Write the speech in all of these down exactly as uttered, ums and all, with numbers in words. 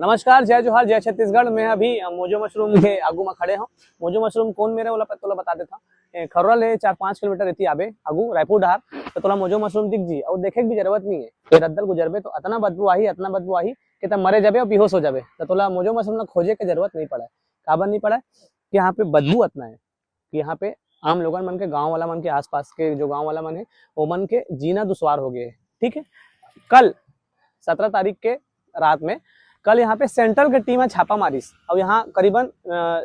नमस्कार, जय जोहार, जय छत्तीसगढ़। मैं अभी, अ, मोजो मशरूम के आगू में खड़े हूँ। मोजो मशरूम कौन मेरे वाला, तोला बता देता हूँ। ए, खरोरा ले चार पाँच किलोमीटर एती आबे आगू रायपुर डहार, तो तोला मोजो मशरूम दिख जी, और देखे के भी जरूरत नहीं है। ये रद्दल गुजरबे तो अतना बदबू आही, अतना बदबू आही कि तब मरे जाबे और बेहोश हो जाबे। तो तोला मोजो मशरूम ला खोजे के जरूरत नहीं पड़े। काबर नहीं पड़े? कि यहाँ पे बदबू अतना है कि यहाँ पे आम लोगन मन के, गांव वाला मन के, आसपास के जो गांव वाला मन है, वो मन के जीना दुश्वार हो गए है। ठीक है, कल सत्रह तारीख के रात में, कल यहाँ पे सेंट्रल के टीम है छापा मारिस, और यहाँ करीबन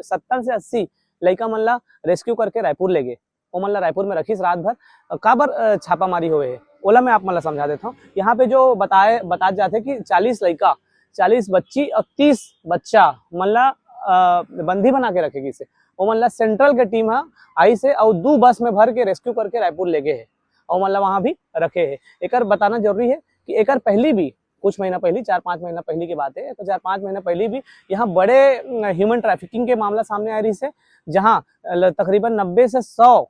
सत्तर से अस्सी लइका मन ला रेस्क्यू करके रायपुर ले गए। ओमन ला रायपुर में रखिस रात भर। अ, काबर, अ, छापामारी होए हे, ओला मैं आप मन ला समझा देता हूँ। यहाँ पे जो बताए, बतात जाथे कि चालीस लइका, चालीस बच्ची और तीस बच्चा मन ला, अ, बंदी बना के रखे गिस हे। ओमन ला सेंट्रल के टीम ह आइस हे और दू बस में भर के रेस्क्यू करके रायपुर ले गए हे और ओमन ला वहाँ भी रखे हे। एकर बताना जरूरी है कि एकर पहली भी कुछ महीना पहली, चार पाँच महीना पहली की बात है, तो चार पाँच महीना पहली भी यहाँ बड़े ह्यूमन ट्रैफिकिंग के मामला सामने आ रही है, जहाँ ल-, तकरीबन नब्बे से सौ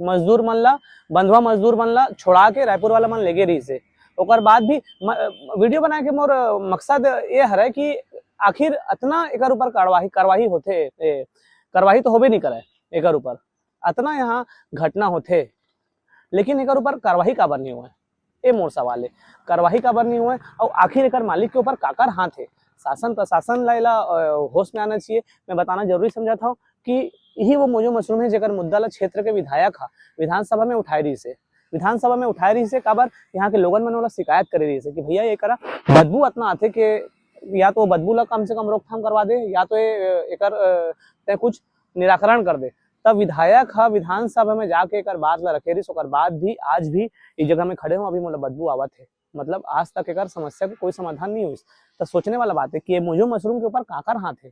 मजदूर मन ला, बंधुआ मजदूर मन ला छोड़ा के रायपुर वाला मन लेगे रहिस हे। ओकर बाद भी म-, वीडियो बनाए के मोर मकसद ये हरे कि आखिर अतना एकर ऊपर कार्रवाई, कार्रवाई होथे, ए, कार्रवाई तो होबे नहीं करे एकर ऊपर, अतना यहाँ घटना होथे, लेकिन एकर ऊपर कार्रवाई काबर नहीं हुए, ये मोर सवाल है। कार्रवाई काबर नहीं हुए और आखिर एकर मालिक के ऊपर काकर हाथ है? शासन प्रशासन ला एला, अ, होश में आना चाहिए। मैं बताना जरूरी समझता हूँ कि यही वो मोजो मशरूम है जेकर मुद्दा ला क्षेत्र के विधायक हा विधानसभा में उठाए रहिस हे। विधानसभा में उठाए रहिस हे, काबर यहाँ के लोगन मन ओला शिकायत करे रहिस हे कि भैया, ये करा बदबू अतना आथे कि या तो बदबू ला कम से कम रोकथाम करवा दे, या तो ये, अ, एकर, अ, तय कुछ निराकरण कर दे। तब विधायक हा विधानसभा में जाके एकर बात ला रखे रहिस, ओकर बाद भी आज भी इस जगह में खड़े हूँ, अभी मोला बदबू आवत है। मतलब आज तक एकर समस्या के कोई समाधान नहीं हुई। तो सोचने वाला बात है कि ये मोजो मशरूम के ऊपर काकर हाथ है,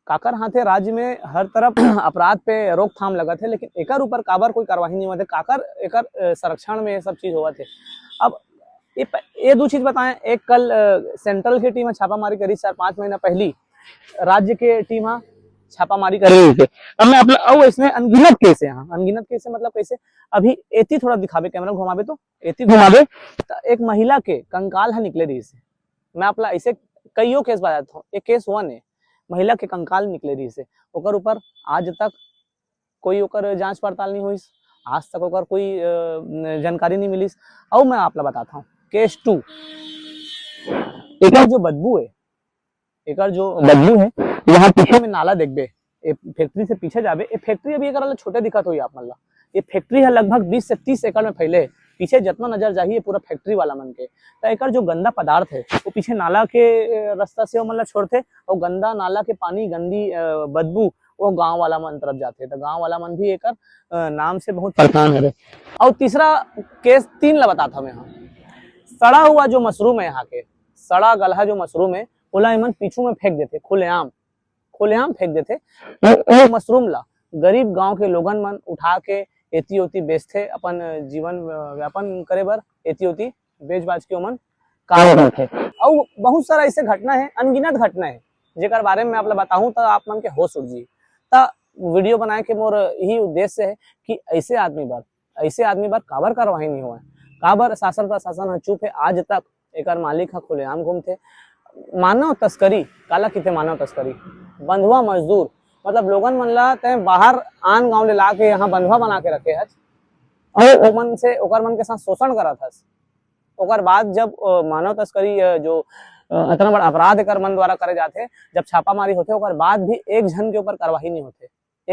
काकर हाथ है? राज्य में हर तरफ अपराध पे रोकथाम लगत है, लेकिन एकर ऊपर काबर कोई कार्रवाई नहीं होत है? काकर एकर, अ, संरक्षण में ये सब चीज होवत है? अब ये प-, ये दो चीज बताएं, एक कल, अ, सेंट्रल की टीम छापामारी करी चार पाँच महीना पहली, राज्य के टीम हा छापामारी करे रहिस हे। अब मैं अपना, अउ इसमें अनगिनत केस है, हाँ, अनगिनत केस है, मतलब कैसे? अभी एती थोड़ा दिखाबे, कैमरा घुमाबे तो, एती घुमाबे, तो एक महिला के कंकाल हा निकले रहिस हे। मैं अपना ऐसे कईयो केस बताता हूँ, एक केस वन है, महिला के कंकाल निकले रहिस हे, ओकर ऊपर आज तक कोई ओकर जांच पड़ताल नहीं होइस, आज तक ओकर कोई, अ, जानकारी नहीं मिलिस। अउ मैं आप ला बताता हूँ, केस टू, एकर जो बदबू है, एकर जो बदबू है, यहाँ पीछे में नाला देखबे, ए फैक्ट्री से पीछे जाबे, ए फैक्ट्री अभी एकर ले छोटे दिखत होही आप मन ला। ये फैक्ट्री है लगभग बीस से तीस एकड़ में फैले है। पीछे जितना नजर जाही, ये पूरा फैक्ट्री वाला मन के। त एकर जो गंदा पदार्थ है, वो पीछे नाला के, ए, रास्ता से ओमन ला छोड़थे, और गंदा नाला के पानी, गंदी, अ, बदबू, वो गांव वाला मन तरफ जाथे। त गांव वाला मन भी एकर, अ, नाम से बहुत परेशान हरे। और तीसरा केस तीन ला बताता हूँ मैं यहाँ। सड़ा हुआ जो मशरूम है यहाँ के, सड़ा गलहा जो मशरूम है, ओला एमन पीछू में फेंक देथे खुलेआम, खुलेआम फेंक देथे। वो, वो मशरूम ला गरीब गांव के लोगन मन उठा के एती ओती बेचथे, अपन जीवन, अ, व्यापन करे बर एती ओती बेच बाच के ओमन काम करथे। अउ बहुत सारा ऐसे घटना है, अनगिनत घटना है, जेकर बारे में आप ला बताहूँ त आप मन के होश उड़ जी। त वीडियो बनाए के मोर यही उद्देश्य है कि ऐसे आदमी बर, ऐसे आदमी बर काबर कार्रवाई नहीं होवय, काबर शासन प्रशासन ह चुप है आज तक, एकर मालिक ह खुलेआम घूमथे। मानव तस्करी, काला किथे मानव तस्करी? बंधुआ मजदूर, मतलब लोगन मन ला तय बाहर आन गांव ले ला के यहाँ बंधुआ बना के रखे हस, और ओमन से, ओकर मन के साथ शोषण करत हस। ओकर बाद जब, अ, मानव तस्करी, अ, जो, अ, अतना बड़ा अपराध एकर मन द्वारा करे जाथे, जब छापामारी होथे, ओकर बाद भी एक झन के ऊपर कार्रवाई नहीं होथे।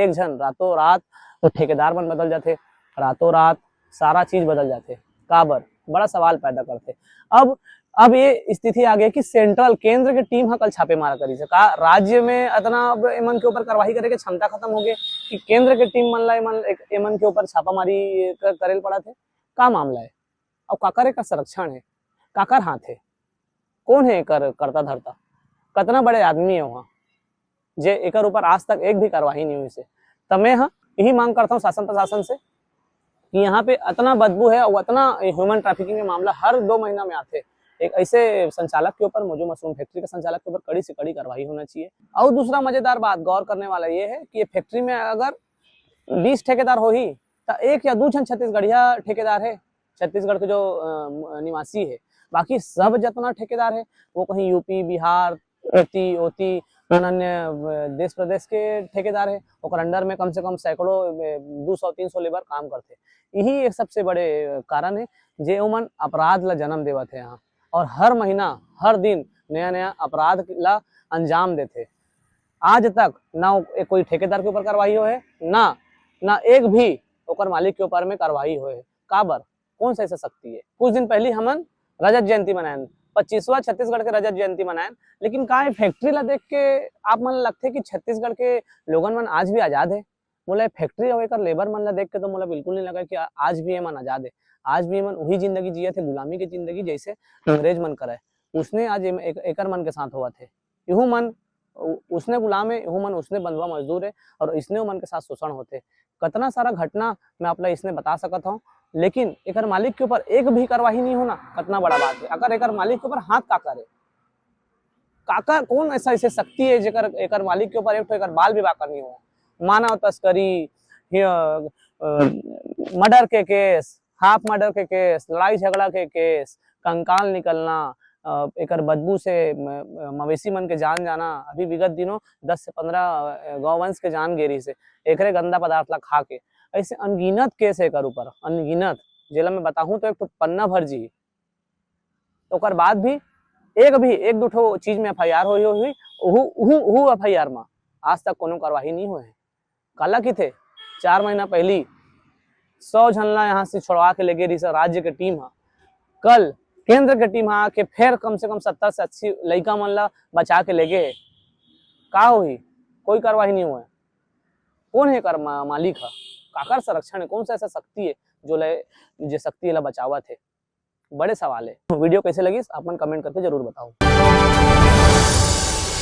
एक झन, रातों रात वो ठेकेदार मन बदल जाथे, रातों रात सारा चीज बदल जाथे। काबर? बड़ा सवाल पैदा करथे। अब, अब ये स्थिति आ गई कि सेंट्रल, केंद्र के टीम ह कल छापेमार करिस हे। का राज्य में अतना अब एमन के ऊपर कार्रवाई करे के क्षमता खत्म हो गए कि केंद्र के टीम मन ला एमन, एमन के ऊपर छापामारी क-, करे ल पड़त हे? का मामला है? अउ काकर एकर संरक्षण है? काकर हाथ है? कौन है एकर कर्ता धर्ता? कतना बड़े आदमी है वहाँ, जे एकर ऊपर आज तक एक भी कार्रवाई नहीं हुई से? त मैं ह यही मांग करता हूँ शासन प्रशासन से कि यहाँ पे अतना बदबू है और अतना ह्यूमन ट्रैफिकिंग के मामला हर दो महीना में आते। एक ऐसे संचालक के ऊपर, मोजो मशरूम फैक्ट्री के संचालक के ऊपर कड़ी से कड़ी कार्रवाई होना चाहिए। और दूसरा मजेदार बात, गौर करने वाला ये है कि ये फैक्ट्री में अगर बीस ठेकेदार होही, त एक या दू झन छत्तीसगढ़िया ठेकेदार है, छत्तीसगढ़ के जो, अ, निवासी है। बाकी सब जितना ठेकेदार है, वो कहीं यूपी, बिहार, एती ओती अन्य देश प्रदेश के ठेकेदार हे, ओकर under में कम से कम सैकड़ों, दो सौ तीन सौ labour काम करथे। यही एक सबसे बड़े कारण हे, जे ओमन अपराध ला जन्म देवत हे यहाँ, और हर महीना, हर दिन नया नया अपराध ला अंजाम देथे। आज तक ना कोई ठेकेदार के ऊपर कार्रवाई होय हे, ना, ना एक भी ओकर मालिक के ऊपर में कार्रवाई होय हे। काबर? कौन सा ऐसा शक्ति हे? कुछ दिन पहली हमन रजत जयंती मनायन, पच्चीसवाँ छत्तीसगढ़ के रजत जयंती मनायन, लेकिन का ये factory ला देख के आप मन लगथे कि छत्तीसगढ़ के लोगन मन आज भी आजाद हे? मोला ये factory अउ एकर labour मन ला देख के तो मोला बिल्कुल नहीं लगा कि आ-, आज भी ये मन आजाद हे। आज भी ये मन वही जिंदगी जियत हे, गुलामी के जिंदगी, जैसे अंग्रेज मन करय। उसने आज एम-, एक-, एकर मन के साथ होवत हे। इहू मन उ-, उसने गुलाम हे, इहू मन उसने बंधुआ मजदूर हे, और इसने ओमन के साथ शोषण होथे। कतना सारा घटना मैं आप ला इसने बता सकत हूँ, लेकिन एकर मालिक के ऊपर एक भी कार्रवाई नहीं होना, कतना बड़ा बात हे। अगर एकर मालिक के ऊपर हाथ का करे, काकर, कौन ऐसा, ऐसे शक्ति हे जेकर, एकर मालिक के ऊपर एक ठो एकर बाल भी बाकर नहीं हो? मानव तस्करी, हिय-, अ, murder के case, half murder के case, लड़ाई झगड़ा के case, कंकाल निकलना, अ, एकर बदबू से म-, म-, मवेशी मन के जान जाना। अभी विगत दिनों दस से पन्द्रह, अ, गौवंश के जान गे रहिस हे, एकरे गंदा पदार्थ ला खा के। ऐसे अनगिनत case हे एकर ऊपर, अनगिनत, जेला मैं बताहूँ तो एक ठो पन्ना भर जी। ओकर बाद भी एक भी, एक दू ठो चीज में FIR होई, होई, उहू, उहू, उहू FIR में आज तक कोनो कार्रवाई नहीं होय हे। काला किथे, चार महीना पहली सौ झन ला यहाँ से छुड़वा के लेगे रहिस राज्य के team ह, कल केंद्र के team ह आके फेर कम से कम सत्तर से अस्सी लइका मन ला बचा के लेगे हे। का होही? कोई कार्रवाई नहीं होय। कौन हे एकर मा-, मालिक ह? काकर संरक्षण हे? कौन सा ऐसा शक्ति हे जो ले, जे शक्ति ला बचावत हे? बड़े सवाल हे। Video कैसे लगिस, आप मन comment करके जरूर बताओ।